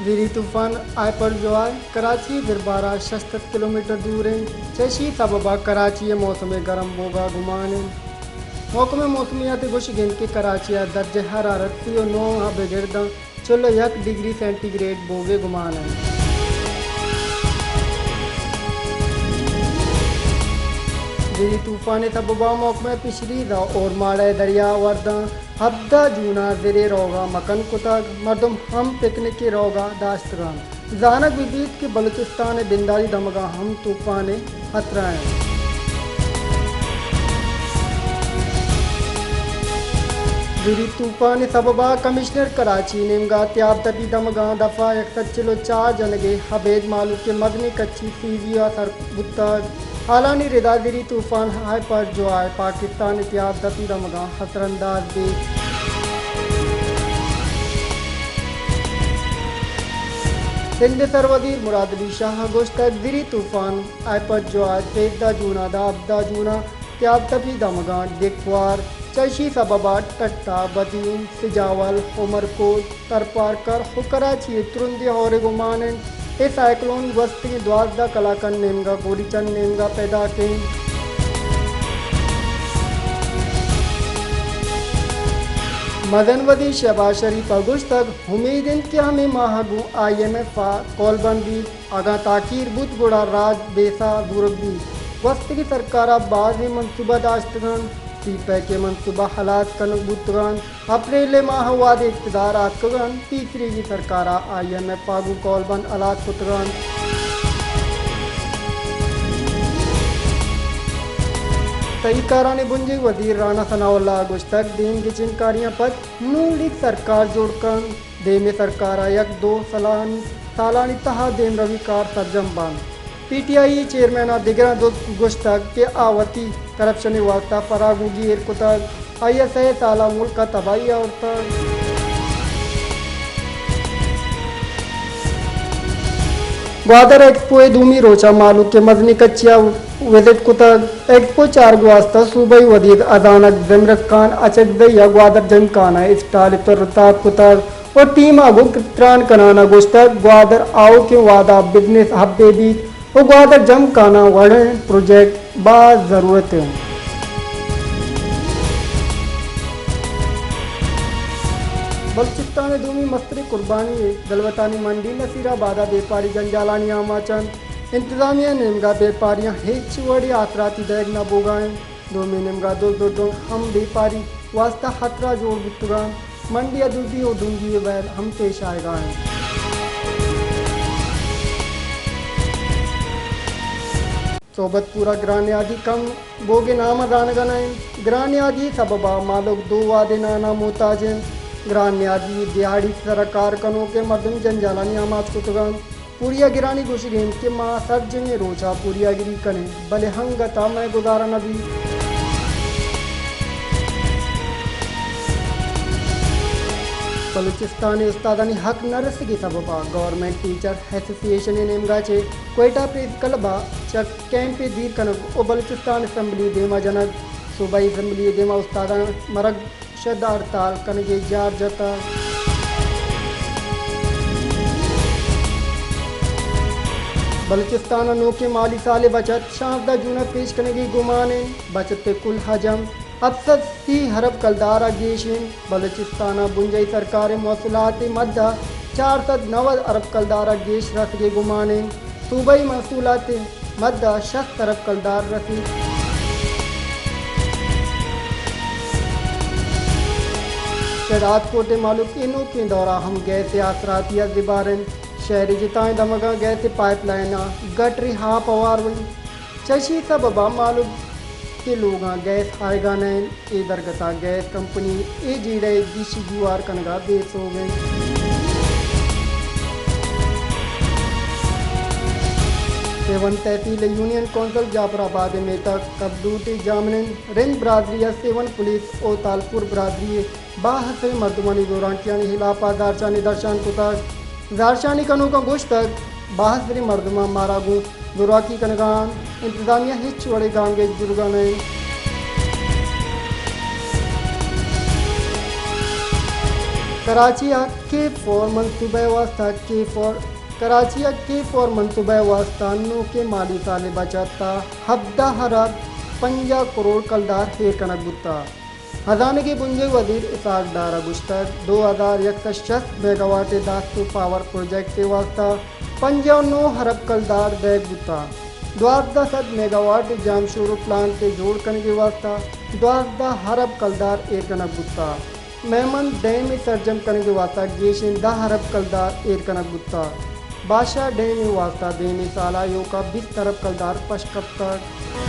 زیری طوفان hyper joy Karachi ءِ دربار ءَ شش سد کلومیٹر دور انت۔ چہ اشی سبب ءَ کراچی ءَ موسم گرم بوگ ءِ گمان انت۔ محکمہ موسمیات ءَ گوشگ انت کہ کراچی ءَ درجہ حرارت سی ءُ نو ءَ بگر داں چل ءُ یک ڈگری سینٹی گریڈ بوگ ءِ گمان انت۔ زیری طوفان ءِ سبب ءَ محکمہ فشریز ءَ اورماڑہ ءِ دریا ورداں ہبدہ جون ءَ زرے روگ ءَ مکن کتگ، مردم ہم پکنک ءَ روگ ءَ داشتگ انت۔ زانگ بہ بیت کہ بلوچستان ءِ بنداتی دمگاں ہم طوفان ءِ خطرہ انت۔ زیری طوفان ءِ سبب ءَ کمشنر کراچی ءِ نیمگ ءَ تیاب تپی دمگاں دفعہ یک سد چل ءُ چار جنگ ءِ ابید مہلوک ءِ مزنیں کچی سی وی ءَ سر بوتگ۔ حالانی ردا زیری طوفان ہائپر جوائے پاکستان ءِ تیاب تپی دمگاں اثر انداز بیت۔ سندھ ءِ سروزیر مراد علی شاہ ءَ گوشتگ، زیری طوفان ہائپر جوائے سیزدہ جون ءَ داں ہبدہ جون ءَ تیاب تپی دمگاں ڈکوار، چہ اشی سبب ءَ ٹٹا، بدین، سجاول، عمرکوٹ، تھرپارکر ءُ کراچی ءَ ترندیں ہور ءِ گمان انت۔ اے سائیکلون گوستگیں دوازدہ کلاکانی نیمگ ءَ گوریچند نیمگ ءَ پیداک انت۔ مزن وزیر شہباز شریف ءَ گوشتگ، امید انت کہ ہمے ماہ ءَ گوں آئی ایم ایف ءَ کول بند بیت۔ اگاں تاخیر بوت گڑا راج بے ساہ زورگ بیت۔ گوستگیں سرکار ءَ بازیں منصوبہ داشتگ انت، سی پیک ءِ منصوبہ ہلاس کنگ بوتگ انت۔ اپریل ءِ ماہ ءَ وہدے اقتدار ءَ اتکگ انت، پیسریگیں سرکار ءَ آئی ایم ایف ءَ گوں کول بند ہلاس کتگ انت۔ تہی کارانی بنجاہی وزیر رانا ثناء اللہ ءَ گوشتگ، دیم گچین کاریاں پد نون لیگ سرکار جوڑ کنت۔ دیم ءِ سرکار ءَ یک دو سالانی، سالانی تہ ءَ دیمروی کار سرجم بنت۔ پی ٹی آئی ءِ چیئرمین ءَ دگراں درست گوشتگ کہ آ وتی کرپشن ءِ واستہ فراگوگی ایر کتگ۔ آئی ءَ سئے سال ءَ ملک ءَ تباہی ءَ آورتگ۔ گوادر ایکسپو ءِ دومی روچ ءَ مہلوک ءِ مزنیں کچی ءَ وزٹ کتگ۔ ایکسپو چارگ ءِ واستہ صوبائی وزیر ہزانگ زمرد خان اچکزئی ءَ گوادر جمکان ءَ اسٹال ءِ پر تاب کتگ ءُ ٹیم ءَ گوں تران کنان ءَ گوشتگ، گوادر آؤکیں وہد ءَ بزنس ہب ءَ بیت ءُ گوادر جمکان ءَ وڑیں پروجیکٹ باز ضرورت انت۔ بلوچستان ءِ دومی مستریں قربانی ءِ دلوتانی منڈی نصیر آباد ءَ بیپاری جنجالانی آماچ انت۔ انتظامیہ ءِ نیمگ ءَ بیپاریاں ہچ وڑیں آسراتی دئیگ نہ بوگ ءَ انت۔ دومی نیمگ ءَ دزد ءُ ڈنگ ہم بیپاری واستہ خطرہ جوڑ بوتگ انت۔ منڈی ءَ دزی ءُ ڈنگی ءِ ویل ہم پیش آیگ ءَ انت۔ صحبت پورہ گران نیادی کم بوگ ءِ نام ءَ زانگ ءَ نہ انت۔ گران نیادی ءِ سبب ءَ مہلوک دو وہدے نان ءَ محتاج انت۔ گران نیادی ءِ دیہاڑی ءِ سر ءَ کار کنوکیں مردم جنجالانی آماچ کتگ انت۔ پوریاگرانی گوشگ انت کہ ما سرجمیں روچ ءَ پوریاگری کن ایں، بلے انگت ءَ مئے گزارہ نہ بیت۔ بلوچستان ءِ استادانی حق نہ رسگ ءِ سبب ءَ گورنمنٹ ٹیچر ایسوسی ایشن ءِ نیمگ ءَ چہ کوئٹہ پریس کلب ءَ چہ کیمپ ءِ دیر کنگ ءُ بلوچستان اسمبلی ءِ دیم ءَ جنگ۔ صوبائی اسمبلی ءِ دیم ءَ استاداں مرگ شد ہڑتال کنگ ءِ جار جتگ۔ بلوچستان ءَ نوکیں مالی سال ءِ بچت شانزدہ جون ءَ پیش کنگ ءِ گمان انت۔ بچت ءِ کل حجم ہپت سد سی ارب کلدار ءَ گیش انت۔ بلوچستان ءَ بنجاہی سرکار ءِ محصولات ءِ مد ءَ چار سد نود ارب کلدار ءَ گیش رسگ ءِ گمان انت۔ صوبائی محصولات ءِ مد ءَ شست ارب کلدار رسیت۔ چہ راجکوٹ ءَ مہلوک ءِ نوکیں دور ءَ ہم گیس ءِ آسراتی ءَ زبہر انت۔ شہر ءِ جتائیں دمگاں گیس ءِ پائپ لائن ءَ گٹر ءِ آپ ہوار انت۔ چہ اشی سبب ءَ مہلوک ءِ لوگاں گیس آیگ ءَ نہ انت۔ اے درگت ءَ گیس کمپنی اے جیڑہ ءِ گیشی گیوار کنگ ءَ بے سوب انت۔ سیون تحصیل ءِ یونین کونسل جعفر آباد ءِ میتگ کپ ڈیوٹی جاہمنند رند برادری ءَ سیون پولیس ءُ تالپور برادری ءِ باہسریں مردمانی زورانکیانی ہلاپ ءَ زہرشانی درشان کتگ۔ زہرشانی کنوکاں گوشتگ، باہسریں مردماں مارا گوں زوراکی کنگ ءَ انت، انتظامیہ ہچ وڑیں گامگیج زرگ ءَ نہ انت۔ کراچی ء کے فور منصوبہ ء واستہ کے فور کراچی ء کے فور منصوبہ ء واستہ نوکیں مالی سال ء بجٹ ء ہبدہ ارب پنجاہ کروڑ کلدار ایر کنگ بوتگ۔ ہزانگ ء بنجل وزیر اسحاق ڈار ء گوشتگ، دو ہزار یک سد شست میگاواٹ ء داس ء پاور پروجیکٹ ء واستہ پنجاہ ء نو ارب کلدار دئیگ بوتگ۔ دوازدہ سد میگاواٹ ء جام شورو پلانٹ ء جوڑ کنگ ء واستہ دوازدہ ارب کلدار ایر کنگ بوتگ۔ میمن ڈیم ء سرجم کنگ ء واستہ گیشیں دہ ارب کلدار ایر کنگ بوتگ۔ بادشاہ ڈیم ء واستہ دیمی سال ء ایوک ء بیست ارب کلدار پشت کپتگ۔